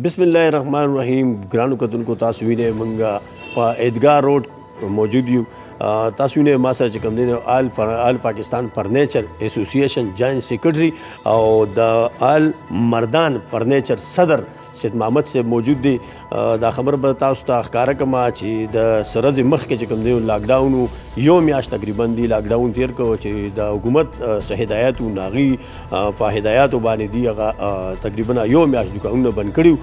بسم الله الرحمن الرحیم. ګرانو کتونکو، تاسو وینئ مونږ په عیدګاه روډ موجود یو. تاسو وینئ ما سره چې کوم دی آل پاکستان فرنیچر اسوسییشن جوائنټ سیکرټري او د آل مردان فرنیچر صدر سید محمد صاحب موجود دی. دا خبر به تاسو ته ښکاره کړم چې د سرزې مخکې چې کوم دی لاک ډاون، یو میاشت تقریبا دی لاک ډاون تیر کړو چې د حکومت څه هدایت و ناغي په هدایاتو باندې دی هغه تقریبا یو میاشت دکانونه بند کړي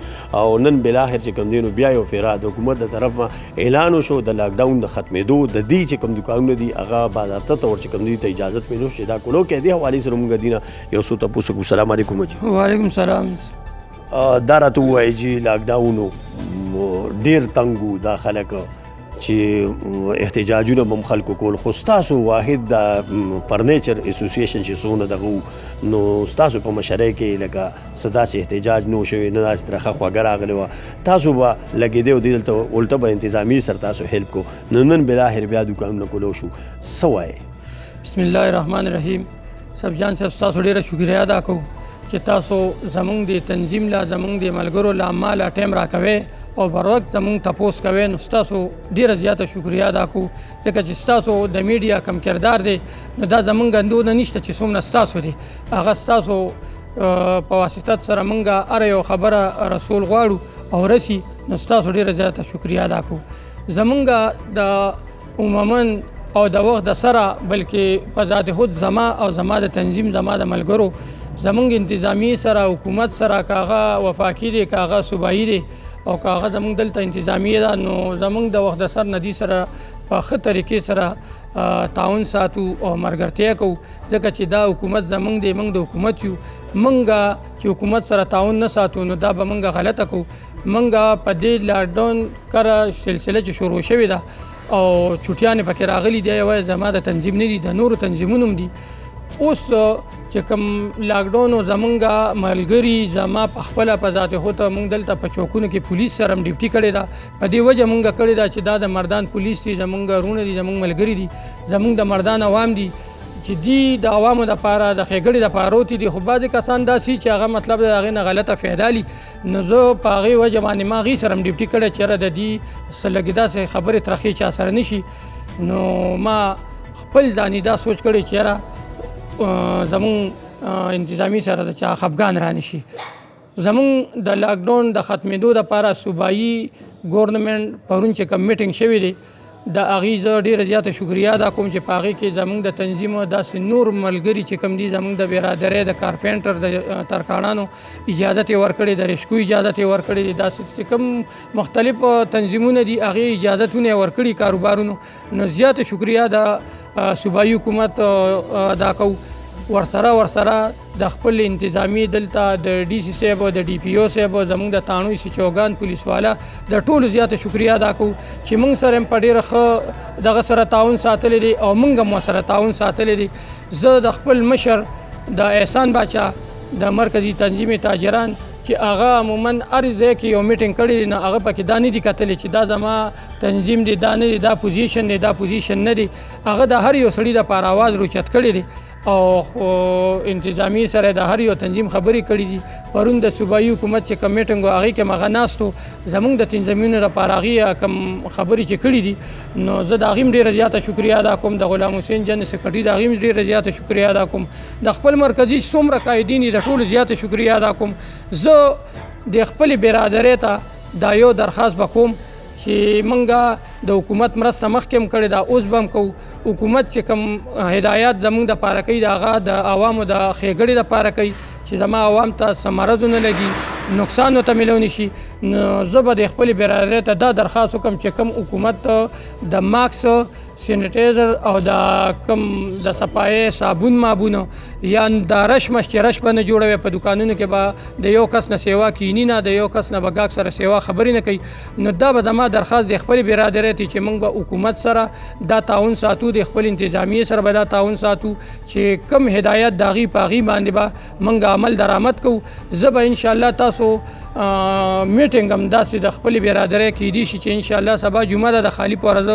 او نن بالاخر چې کوم دی نو بیا یو فیرا د حکومت د طرف نه اعلان وشو د لاک ډاون د ختمېدو، د دې چې کوم دکانونه دي هغه باضابطه طور چې کوم دی ته اجازه ملو چې دا کولو کې دې حوالې سره موږ دینه یو څو تپوس کوو. سلام علیکم جی. وعلیکم سلام. دا راته ووایي چې لاک ډاون ډیر تنګ، دا خلک چې احتجاجونه هم خلکو کول، خو ستاسو واحد د فرنیچر اسوسییشن چې څونه دغه، نو ستاسو په مشرۍ کې لکه څه داسې احتجاج نو شوی، نه داسې ترخه خوږه راغلې وه. تاسو به لګېدی او دلته الټه به انتظامیې سره تاسو help کو، نو نن بالاخره بیا دوکانونه کولو شو، څه وایې؟ بسم الله الرحمن الرحیم. صاحب جان صاحب، تاسو ډیره شکریا ادا کوو چې تاسو زمونږ د تنظیم لا، زمونږ د ملګرو لا، ما لا ټایم راکوي او بر وخت زمونږ تپوس کوي، نو ستاسو ډیره زیاته شکریا ادا کوو، ځکه چې ستاسو د میډیا کم کردار دی نو دا زمونږ اندونه نشته چې څومره ستاسو دی. هغه ستاسو په واسطه سره مونږ هر یو خبره رسول غواړو او رسی، نو ستاسو ډیره زیاته شکریا ادا کوو. زمونږ د عموما او د وخت د سره، بلکې په ذات خود زما او زما د تنظیم، زما د ملګرو، زمونږ انتظامی سره، حکومت سره، کاغه وفاقي دی، کاغه صوبایي دی او کاغه زمونږ دلته انتظامیه ده، نو زمونږ د وخت د سر ندی سره په ښه طریقې سره تعاون ساتو او مرګرتیا کوو، ځکه چې دا حکومت زمونږ دی، مونږ د حکومت یو. مونږ چې حکومت سره تعاون نه ساتو نو دا به مونږ غلطه کوو. مونږ په دې لاک ډاون کره سلسله چې شروع شوې ده او چوټیانې پکې راغلي دي، یوازې زما د تنظیم نه دي، د نورو تنظیمونو هم دي. اوس چې کوم لاک ډاون، زمونږ ملګري، زما په خپله په ذات خود مونږ دلته په چوکونو کې پولیس سره هم ډیوټي کړې ده. په دې وجه مونږ کړې ده چې دا د مردان پولیس دي، زمونږ وروڼه دي، زمونږ ملګري دي، زمونږ د مردان عوام دي چې دی د عوامو دپاره، د ښېګړې دپاره روتي دي. خو بعضې کسان داسې چې هغه مطلب د هغې نه غلطه فایده لي، نو زه په هغې وجه باندې ما هغې سره هم ډیوټي کړې چې یاره د دې څه لږې داسې خبرې ترخې چا سره نه شي. نو ما خپل ځاني دا سوچ کړی چې یاره زمونږ انتظامي سره د چا خفګان رانه شي. زمونږ د لاک ډاون د ختمېدو دپاره صوبایي ګورنمنټ پرون چې کوم میټینګ شوی دی، د هغې زه ډېره زیاته شکریا ادا کوم چې په هغې کې زمونږ د تنظیم داسې نور ملګري چې کوم دي، زمونږ د برادرۍ د کارپینټر، د ترکاڼانو اجازت یې ورکړې، د رشکو اجازت یې ورکړې، داسې چې کوم مختلف تنظیمونه دي هغې اجازتونه یې ورکړي کاروبارونو، نو زیاته شکریا د صوبایي حکومت ادا کوو. ورسره د خپل انتظامی دلته د ډي سي صاحب او د ډي پي او صاحب او زمونږ د تاڼو سچوګان پولیس والا د ټولو زیاته شکریا ادا کوو چې مونږ سره هم په ډېره ښه دغه سره تعاون ساتلی دی او مونږ هم ورسره تعاون ساتلی دی. زه د خپل مشر د احسان باچا د مرکزي تنظیم تاجران چې هغه عموما هر ځای کې یو میټینګ کړی دی، نو هغه پکې دا نه دي کتلی چې دا زما تنظیم دی، دا نه دی، دا پوزیشن دی، دا پوزیشن نه دی. هغه د هر یو سړي دپاره اواز روچت کړی دی او انتظامی سره د هر یو تنظیم خبرې کړې دي. پرون د صوبایي حکومت چې کوم میټینګ و هغې کې هغه ناست و، زمونږ د تنظیمونو دپاره هغې کوم خبرې چې کړې دي، نو زه د هغې هم ډېره زیاته شکریا ادا کوم. د غلام حسین جن سیکرټري، د هغې هم ډېره زیاته شکریا ادا کوم. د خپل مرکزي څومره قایدین دي د ټولو زیاته شکریا ادا کوم. زه د خپلې برادرۍ ته دا یو درخواست به کوم چې مونږ د حکومت مرسته مخکې هم کړې ده، اوس به هم کوو. حکومت چې کوم هدایات زمونږ دپاره کوي، د هغه د عوامو د ښېګړې دپاره کوي چې زما عوام ته څه مرض ونه لګي، نقصان ورته میلاو نه شي. نو زه به د خپلې برادرۍ ته دا درخواست وکړم چې کوم حکومت د ماسک، سینیټایزر او د کوم د صفایۍ صابون مابون یا د رش مش چې رش به نه جوړوي، په دکانونو کې به د یو کس نه سیوا کینی نه، د یو کس نه به ګاک سره سیوا خبرې نه کوي، نو دا به زما درخواست د خپلې برادرۍ ته چې موږ به حکومت سره دا تعاون ساتو، د خپل انتظامیې سره به دا تعاون ساتو چې کوم هدایت د هغې په هغې باندې به موږ عمل درآمد کوو. زه به انشاءالله تاسو میټینګ هم داسې د خپلې برادرۍ کیدی شي چې انشاءالله سبا جمعه ده، د خالي په ورځ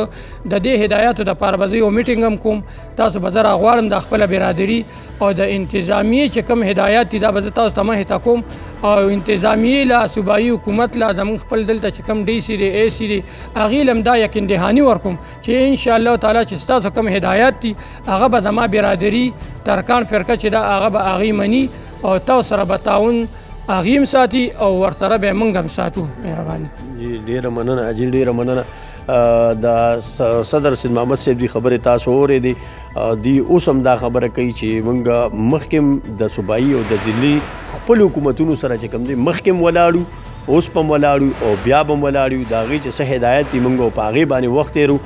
د دې هدایاتو دپاره به زه یو میټینګ هم کوم. تاسو به زه راغواړم د خپله برادري. او د انتظامیې چې کوم هدایات دي دا به زه تاسو ته مخې ته کوم. او انتظامیې له صوبایي حکومت له زمونږ خپل دلته چې کوم ډي سي دی، ای سي دی، هغې له هم دا یقین دهاني ورکوم چې ان شاء الله تعالی چې ستاسو کوم هدایات دي هغه به زما برادري ترکان فرقه چې ده هغه به هغې مني او تاسو سره به تعاون هغې هم ساتي او ورسره به مونږ هم ساتو. مهرباني. جی ډیره مننه، جی ډیره مننه. د صدر سید محمد صاحب دی خبرې تاسو اورېدې. دی اوس هم دا خبره کوي چې مونږ مخکې د صوبایي او د ضلعي خپل حکومتونو سره چې کوم دی مخکې هم ولاړو، اوس به هم ولاړو او بیا به هم ولاړ یو. د هغې چې څه هدایت دي مونږ په هغې باندې وخت تېرو.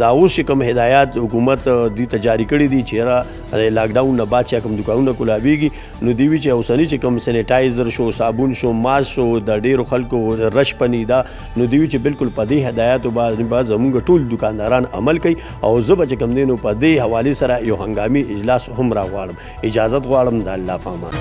دا اوس چې کوم هدایات حکومت دوی ته جاري کړي دي چې یاره لاک ډاون نه بعد چې کوم دوکانونه کولاویږي، نو دوی وي چې اوسني چې کوم سینیټایزر شو، صابون شو، ماسک شو، د ډېرو خلکو رش پني ده، نو دوی وي چې بالکل په دې هدایاتو باندې به زمونږ ټول دکانداران عمل کوي او زه به چې کوم دی نو په دې حوالې سره یو هنګامي اجلاس هم راغواړم. اجازت غواړم، د الله په امان.